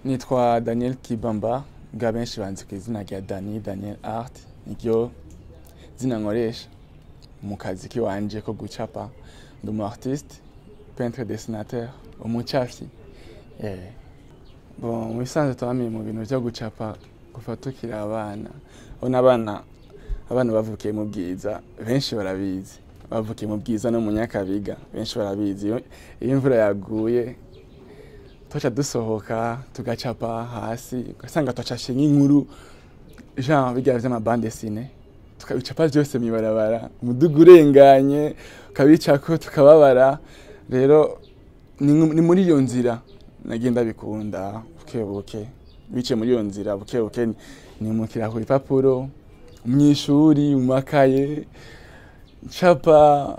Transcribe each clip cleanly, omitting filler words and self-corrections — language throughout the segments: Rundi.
Nitwa Daniel Kibamba, bwa benshi banzi ku izina rya Dani Daniel Art, niryo zina nkoresha mu kazi kiwanje ko gucapa. Ndi umu artiste, peintre dessinateur, umucafyi. Bon, mu bisanzwe twamiye mu bintu vyo gucapa kuva tukiri abana. Ubona abana bavukiye mu Bwiza, benshi barabizi. Bavukiye mu Bwiza no mu Nyakabiga, benshi barabizi. Iyo imvura yaguye twaca dusohoka tugacapa hasi, ugasanga twacafye nk'inkuru genre birya vy'ama bande dessinée, tukabicapa vyose mw'ibarabara, umuduga urenganye ukabicako tukababara. Rero ni muri iyo nzira nagiye ndabikunda buke buke, biciye muri iyo nzira buke buke nimukira ku bipapuro, mw'ishuri, mu makaye, ncapa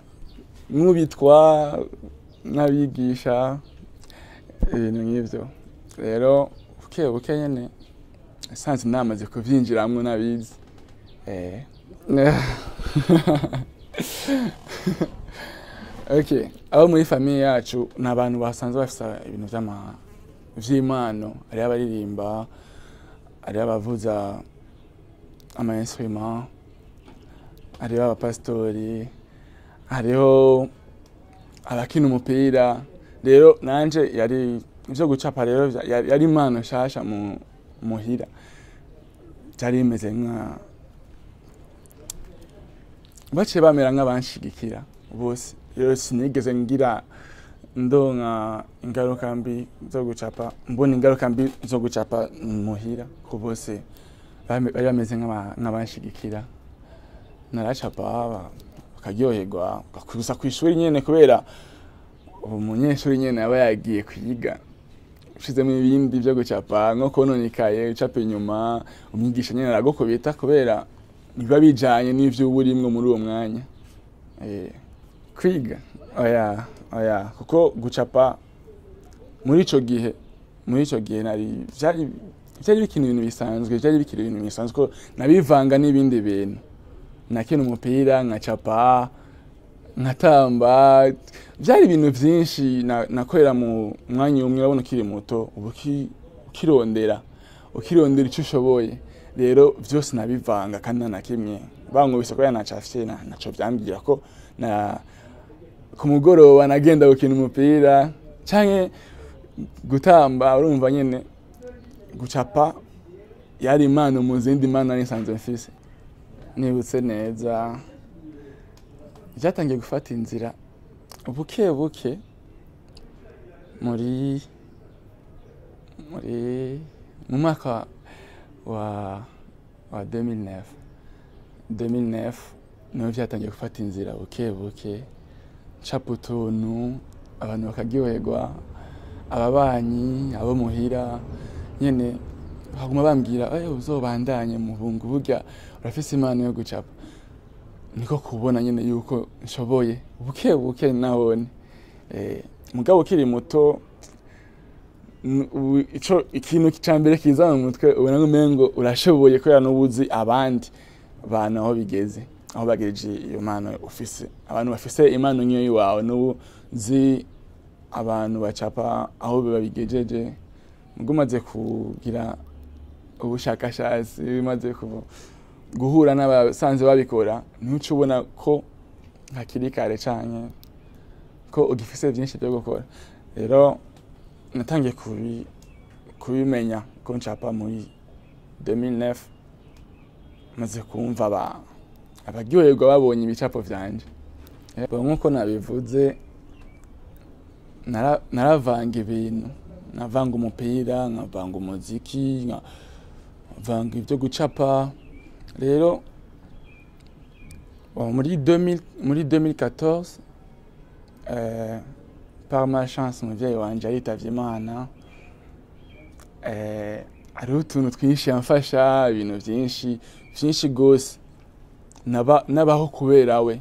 nkubitwa n'abigisha, ibintu nk'ivyo. Rero buke buke nyene nasanze namaze kuvyinjiramwo nabizi. Okay, abo muri famille yacu ni abantu basanzwe bafise ibintu vy'impano, hariho abaririmba, hariho abavuza ama instrument, hariho abapasitori, hariho abakina umupira. Rero nanje yari ivyo gucapa, rero yari impano nshasha mu muhira, vyari bimeze nka baciye bamera nk'abanshigikira bose. Rero sinigeze ngira ndonka ingaruka mbi zo gucapa, mbona ingaruka mbi zo gucapa muhira, ko bose bari bameze nk'abanshigikira. Naracapa bakaryoherwa, gusa kw'ishuri nyene, kubera umunyeshuri nyene aba yagiye kwiga, ushizemo ibindi vyo gucapa nko kononekaye ucapa inyuma, umwigisha nyene aragukubita kubera ntibiba bijanye n'ivyo uba urimwo muri uwo mwanya. Kwiga oya oya, kuko gucapa muri ico gihe nari vyari bikiri ibintu bisanzwe, vyari bikiri ibintu bisanzwe ko nabivanga n'ibindi bintu. Nakina umupira, nkacapa, nkatamba, vyari ibintu vyinshi nakorera mu mwanya umwe. Urabona ukiri muto uba ukirondera ico ushoboye. Rero vyose nabivanga kandi nta na kimwe bankubise kubera nacafye, naco vyambwira ko ku mugoroba nagenda gukina umupira canke gutamba. Urumva nyene gucapa yari impano mu zindi mpano nari nsanzwe mfise. Nibutse neza vyatangiye gufata inzira buke buke muri mu mwaka wa 2009. 2009 niho vyatangiye gufata inzira buke buke, ncapa utuntu abantu bakaryoherwa, ababanyi, abo muhira nyene baguma bambwira uzobandanye muhungu, burya urafise impano yo gucapa. Niko kubona nyene yuko nshoboye buke buke nahone. Mugabo ukiri muto, ico ikintu ca mbere kiza mu mutwe ubona umengo urashoboye kubera n'ubuzi abandi bantu aho bigeze, aho bagejeje iyo mpano ufise. Abantu bafise impano nk'iyo iwawe n'ubuzi abantu bacapa aho babigejeje. Mugo umaze kugira ubushakashatsi, umaze guhura n'abasanzwe babikora, ntuca ubona ko hakiri kare canke ko ugifise vyinshi vyo gukora. Rero natangiye kubimenya ko ncapa muri 2009, maze kumva abaryoherwa babonye ibicapo vyanje. Nkuko nabivuze, naravanga ibintu, navanga umupira, nkavanga umuziki, nkavanga ivyo gucapa. Rero muri 2014, par malchance umuvyeyi wanje yaritavye Imana. Hariho utuntu twinshi yamfasha, ibintu vyinshi vyinshi gose nabaho kubera we.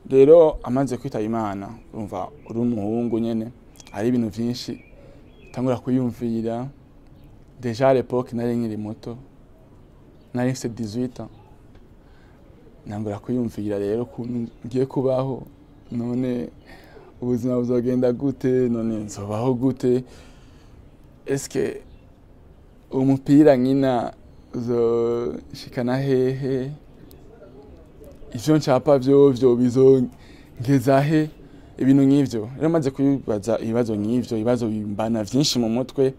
Rero amaze kwitaba Imana, urumva uri umuhungu nyene, hari ibintu vyinshi tangura kuyumvira. Déjà à l'époque nari nkiri muto, nari mfise 18 ans, nangura kuyumvira rero ukuntu ngiye kubaho, none ubuzima buzogenda gute, none nzobaho gute, eske Umupira nkina uzoshikana hehe? Ivyo ncapa vyovyo bizongeza he? Ibintu nk'ivyo. Rero maze kwibaza ibibazo nk'ivyo, ibibazo bimbana vyinshi mu mutwe,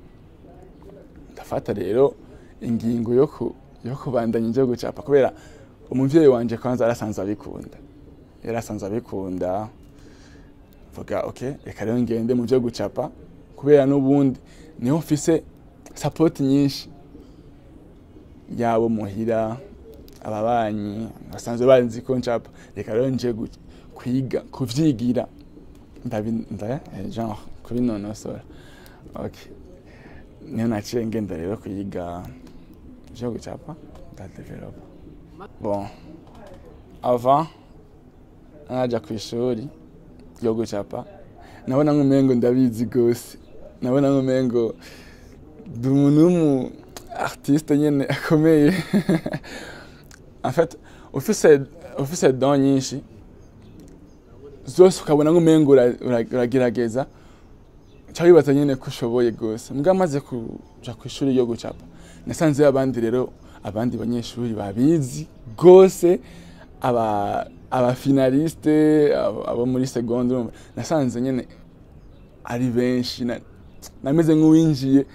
ndafata rero ingingo yo kubandanya ivyo gucapa, kubera umuvyeyi wanje kwanza arasanzwe abikunda, yarasanzwe abikunda. Mvuga: "Okay, reka rero ngende mu vyo gucapa, kubera n'ubundi niho mfise support nyinshi yabo muhira, ababanyi basanzwe banzi ko ncapa. Reka rero nje kwiga kuvyigira, genre kubinonosora." Okay, niho naciye ngenda rero kwiga ivyo gucapa, ndadevelopa. Bon, avant naja kw'ishuri ryo gucapa, nabona nk'umengo ndabizi gose, nabona nk'umengo ndi umuntu w'umu artiste nyene akomeye. En fait, ufise don nyinshi zose, ukabona nk'umengo uragerageza, uca wibaza nyene ko ushoboye gose. Mbwa maze kuja kw'ishuri ryo gucapa, nasanzeyo abandi rero, abandi banyeshuri babizi gose, aba finaliste, abo muri seconde. Urumva, nasanze nyene ari benshi. Nameze nk'uwinjiye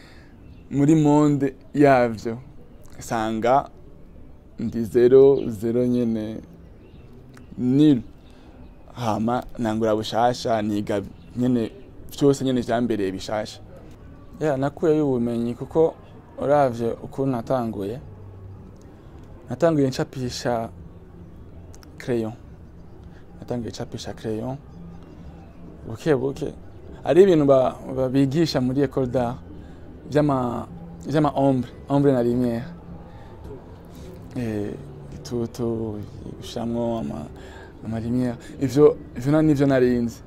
muri monde yavyo, sanga ndi zéro zéro nyene, nul. Hama nangura bushasha, niga nyene vyose nyene vyambereye bishasha. Yeah, nakuyeyo ubumenyi, kuko uravye ukuntu natanguye ncapisha crayon, natanguye ncapisha crayon buke buke. Ari ibintu babigisha muri école d'art vy'ama ombre na lumière, itutu gushiramwo ama lumière. Ivyo nivyo narinzi.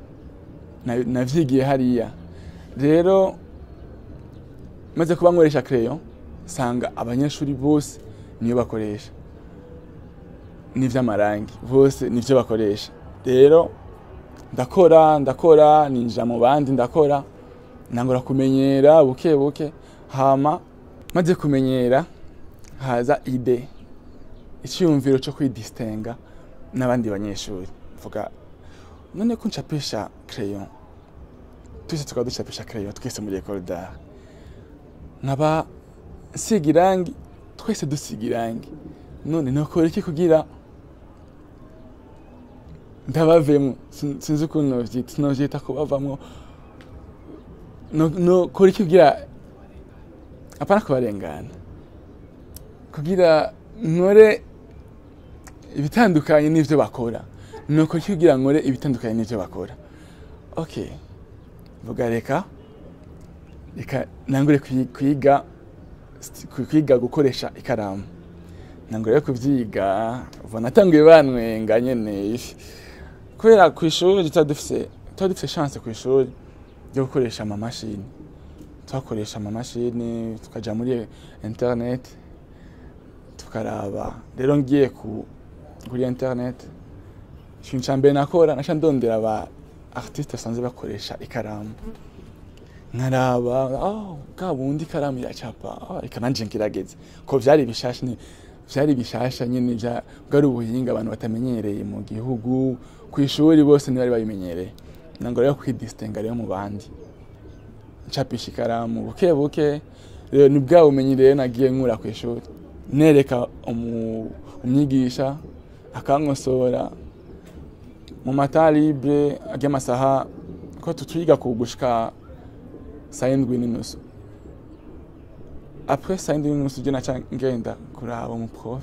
Navyigiye hariya. Rero maze kuba nkoresha crayon, sanga abanyeshuri bose niyo bakoresha, n'ivy'amarangi bose nivyo bakoresha. Rero ndakora, ndakora, ninjira mu bandi, ndakora, nangura kumenyera buke buke. Hama maze kumenyera, haza idée, icyiyumviro cyo kwidistinga n'abandi banyeshuri. Mvuga: "None ko ncapisha crayon, twese tukaba ducapisha crayon, twese muri école d'art, nkaba nsiga irangi, twese dusiga irangi, none nokora iki kugira ndabavemwo?" Sinzi ukuntu novyita, sinovyita kubavamwo. Nokora iki kugira, apana kubarengana, kugira nkore ibitandukanye n'ivyo bakora? Nokora iki kugira nkore ibitandukanye n'ivyo bakora? Okay, vuga: Reka nangure kwiga gukoresha ikaramu." Nangure kuvyiga. Ubu natanguye banwenga nyene, kubera kw'ishuri tuba dufise chance kw'ishuri ryo gukoresha amamashini. Twakoresha amamashini, tukaja muri internet, tukaraba. Rero ngiye kuri internet, ikintu ca mbere nakora, naca ndondera aba artiste basanzwe bakoresha ikaramu, nkaraba: "Oh, bwa bundi ikaramu iracapa. Oh, reka nanje ngerageze." Ko vyari bishasha, vyari bishasha nyene, bwari ubuhinga abantu batamenyereye mu gihugu. Kw'ishuri bose ntibari babimenyereye. Nango rero kwidistinga rero mu bandi, ncapisha ikaramu buke buke. Rero ni bwa bumenyi rero nagiye nkura kw'ishuri, nereka umwigisha, akankosora mu ma temps libre ry'amasaha, ko tutwiga ku gushika saa 7:30. Après saa 7:30 je naca ngenda kuraba umu prof,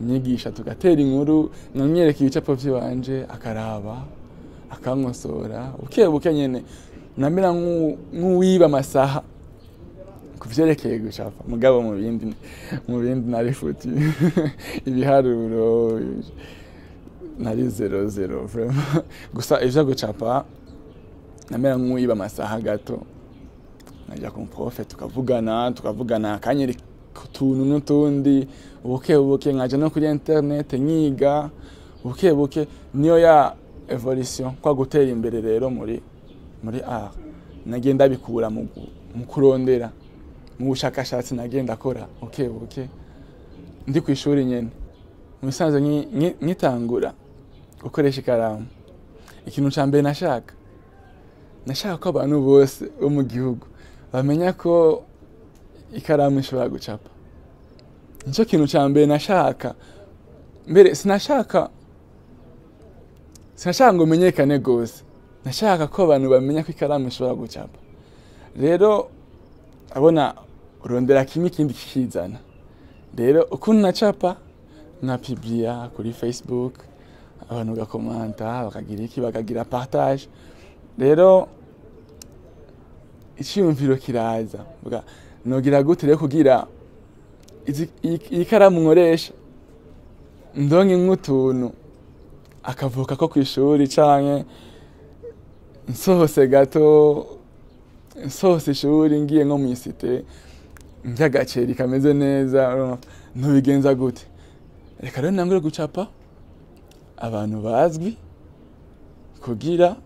umwigisha, tugatera inkuru, nkamwereka ibicapo vy'iwanje, akaraba, akankosora buke buke nyene. Namera nk'uwiba amasaha ku vyerekeye gucapa, mugabo mu bindi nari foutu. Ibiharuro nari zéro zéro vraiment. Gusa ivyo gucapa namera nk'uwiba amasaha gato, nkajya ku prof, tukavugana, tukavugana, akanyereka utuntu n'utundi buke buke, nkaja no kuri internet nkiga buke buke. Niyo ya évolution, kwa gutera imbere rero muri art, nagiye ndabikura mu kurondera. Mu bushakashatsi nagenda akora buke buke ndi ku ishuri nyene. Mu bisanzwe nkitangura gukoresha ikaramu, ikintu ca mbere nashaka ko abantu bose bo mu gihugu bamenya ko ikaramu ishobora gucapa. Nico kintu ca mbere nashaka. Mbere sinashaka ngo menyekane gose, nashaka ko abantu bamenya ko ikaramu ishobora gucapa. Rero abona urondera kimwe ikindi kikizana. Rero ukuntu nacapa nkapublia kuri Facebook, abantu bagakomanta, bakagira iki, bakagira partage. Rero iciyumviro kiraza, mvuga nogira gute rero kugira iyi karamu nkoresha ndonke nk'utuntu akavuka ko kw'ishuri, canke nsohose gato, nsohose ishuri ngiye nko mw'isite ndya agaceri kameze neza, ntubigenza gute? Reka rero nangure gucapa abantu bazwi, kugira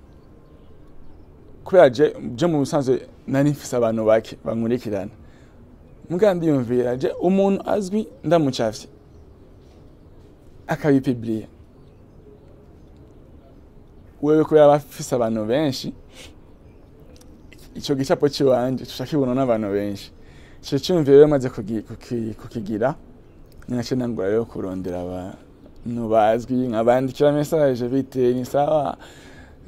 kubera je mu busanzwe nari mfise abantu bake bankurikirana, muga ndiyumvira je umuntu azwi ndamucafye akabipublia, wewe kubera aba afise abantu benshi, ico gicapo ciwanje tuca kibonwa n'abantu benshi. Ico ciyumviro rero maze kukigira, naciye ntangura rero kurondera abantu bazwi, nkabandikira message: "Bite, ni sawa?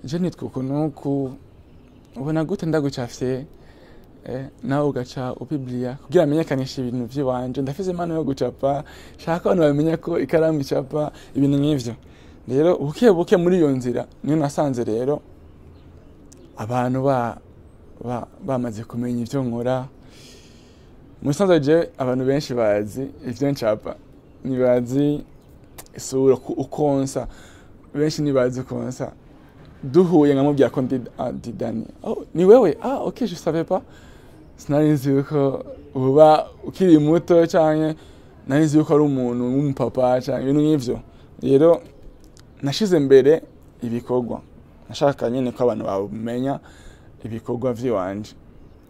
Je nitwa uku n'uku, ubona gute ndagucafye, nawe ugaca upublia kugira amenyekanishe ibintu vy'iwanje? Ndafise impano yo gucapa, shaka abantu bamenya ko ikaramu icapa," ibintu nk'ivyo. Rero buke buke muri iyo nzira niyo nasanze rero abantu bamaze kumenya ivyo nkora. Mu bisanzwe je abantu benshi bazi ivyo ncapa, ntibazi isura uko nsa. Benshi ntibazi uko nsa. Duhuye nkamubwira ko ndi Dani: "Oh, ni wewe? Ah, ok, je savais pas, sinari nzi yuko uba ukiri muto, canke nari nzi yuko ari umuntu w'umupapa," canke ibintu nk'ivyo. Rero nashize imbere ibikorwa, nashaka nyene ko abantu bamenya ibikorwa vy'iwanje.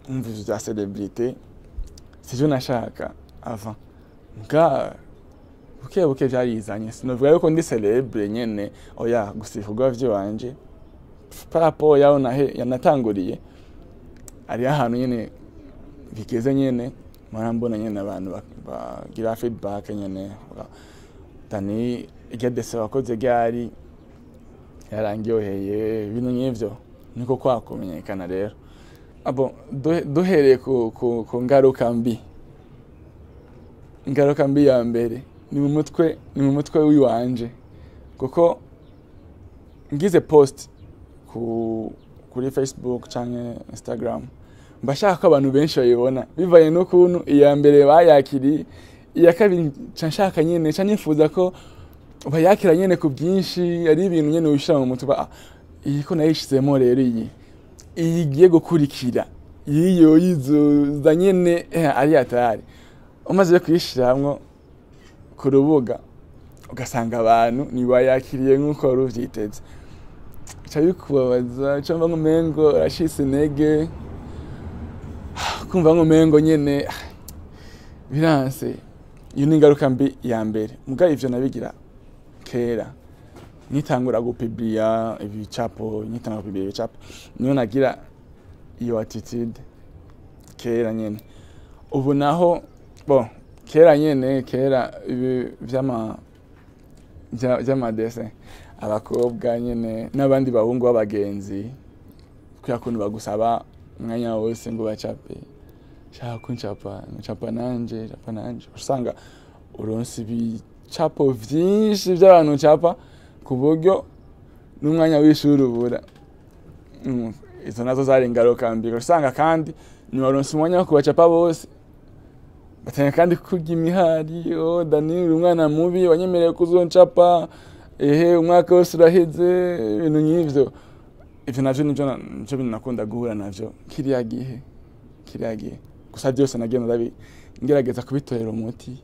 Umva, ivyo vya célébrité sivyo nashaka avant. Mbwa buke buke vyarizanye. Sinovuga yuko ndi célèbre nyene, oya, gusa ibikorwa vy'iwanje par rapport yaho nahe yanatanguriye, hariho ahantu nyene bigeze nyene, mpora mbona nyene abantu bagira feedback nyene: "Dani, irya dessin wakoze ryari yarangyoheye," ibintu nk'ivyo. Niko kwa kumenyekana rero. Abo duhereye ku ngaruka mbi, ingaruka mbi ya mbere ni mu mutwe wiwanje, kuko ngize post kuri Facebook canke Instagram, mba shaka ko abantu benshi bayibona, bivanye n'ukuntu iya mbere bayakiriye. Iya kabiri nca nshaka nyene, nca nifuza ko bayakira nyene ku bwinshi. Ari ibintu nyene wishira mu mutwe: "Ah, iyi ko nayishizemo, rero iyi igiye gukurikira iyo yizoza nyene, ari hatari." Umaze kuyishiramwo ku rubuga, ugasanga abantu ntibayakiriye nk'uko wari uvyiteze, bica bikubabaza, bica mva nk'umengo uracitse intege, kumva nk'umengo nyene biranse. Iyo ni ingaruka mbi ya mbere. Muga ivyo nabigira kera nkitangura gupublia ibicapo. Nkitangura gupublia ibicapo niyo nagira iyo attitude kera nyene. Ubu naho, bon, kera nyene, kera ibi vy'amadessins, abakobwa nyene n'abandi bahungu b'abagenzi, kubera kuntu bagusaba umwanya wose ngo bacape: "Shaka kuncapa, ncapa nanje, capa nanje." Usanga uronse ibicapo vyinshi vy'abantu ucapa, ku buryo n'umwanya w'ishuri ubura. Izo nazo zari ingaruka mbi. Usanga kandi ntiwaronse umwanya wo kubacapa bose, batanga kandi kurya imihari: "Oh, Dani, uri umwana mubi, wanyemereye kuzoncapa, ehe, umwaka wose uraheze," ibintu nk'ivyo. Ivyo navyo nivyo bintu nakunda guhura navyo kiriya gihe. Gusa byose nagenda ngerageza kubitorera umuti.